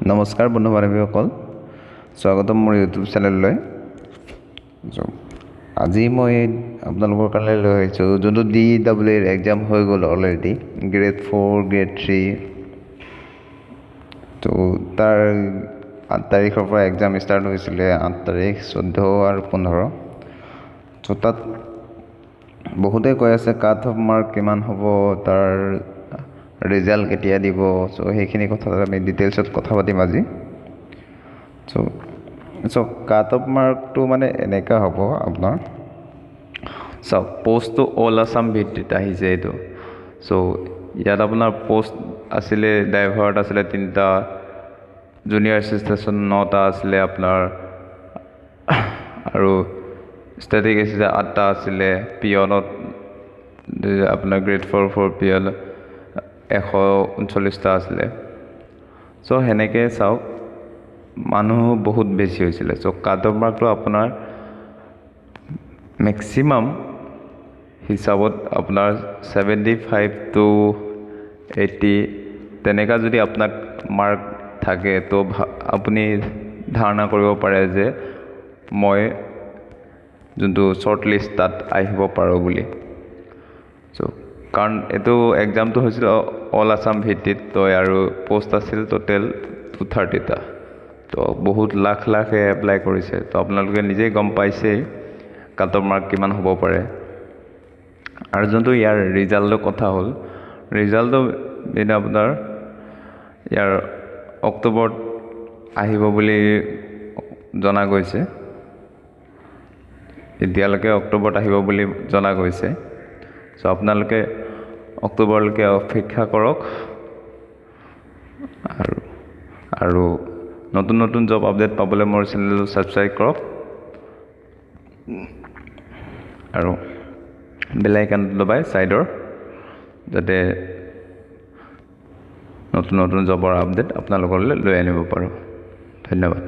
নমস্কাৰ বন্ধু বান্ধৱীসকল, স্বাগতম মোৰ ইউটিউব চেনেললৈ। চ' আজি মই আপোনালোকৰ কাৰণে লৈ আহিছোঁ যোনটো ডি ডাবল ইৰ এক্সাম হৈ গ'ল অলৰেডি, গ্ৰেড 4, গ্ৰেড 3। ত' তাৰ 8 তাৰিখৰ পৰা এক্সাম ষ্টাৰ্ট হৈছিলে, 8 তাৰিখ, 14 আৰু 15। চ' তাত বহুতে কৈ আছে কাট অফ মাৰ্ক কিমান হ'ব, তাৰ ৰিজাল্ট কেতিয়া দিব। চ' সেইখিনি কথা আমি ডিটেইলছত কথা পাতিম আজি। চ' কাট অফ মাৰ্কটো মানে এনেকুৱা হ'ব আপোনাৰ, চাওক, পষ্টটো অল আছাম ভিত্তিত আহিছে এইটো। চ' ইয়াত আপোনাৰ পষ্ট আছিলে, ড্ৰাইভাৰত আছিলে তিনিটা, জুনিয়ৰ এছিষ্টেণ্ট নটা আছিলে আপোনাৰ, আৰু ষ্টেটিক এছিষ্টেণ্ট আঠটা আছিলে, পিয়নত আপোনাৰ গ্ৰেড 4 পিয়ন 139টা আছিলে। চ' সেনেকৈ চাওক, মানুহ বহুত বেছি হৈছিলে। চ' কাট অফ মাৰ্কটো আপোনাৰ মেক্সিমাম হিচাপত আপোনাৰ 75 টু 80 তেনেকুৱা যদি আপোনাক মাৰ্ক থাকে, তো আপুনি ধাৰণা কৰিব পাৰে যে মই যোনটো শ্বৰ্ট লিষ্ট তাত আহিব পাৰোঁ বুলি। চ' কাৰণ এইটো এক্সামটো হৈছিল অল আছাম ভিত্তিত, তো আৰু পষ্ট আছিল টোটেল 230টা। তো বহুত লাখ লাখে এপ্লাই কৰিছে। তো আপোনালোকে নিজেই গম পাইছেই কাট অফ মাৰ্ক কিমান হ'ব পাৰে। আৰু যোনটো ইয়াৰ ৰিজাল্টৰ কথা হ'ল, ৰিজাল্টটো এতিয়া আপোনাৰ ইয়াৰ অক্টোবৰত আহিব বুলি জনা গৈছে। এতিয়ালৈকে অক্টোবৰত আহিব বুলি জনা গৈছে। চ' আপোনালোকে অক্টোবৰলৈকে অপেক্ষা কৰক আৰু নতুন নতুন জব আপডেট পাবলৈ মোৰ চেনেলটো ছাবস্ক্ৰাইব কৰক আৰু বেল আইকনটো দবাই ছাইডৰ, যাতে নতুন নতুন জবৰ আপডেট আপোনালোকলৈ লৈ আনিব পাৰোঁ। ধন্যবাদ।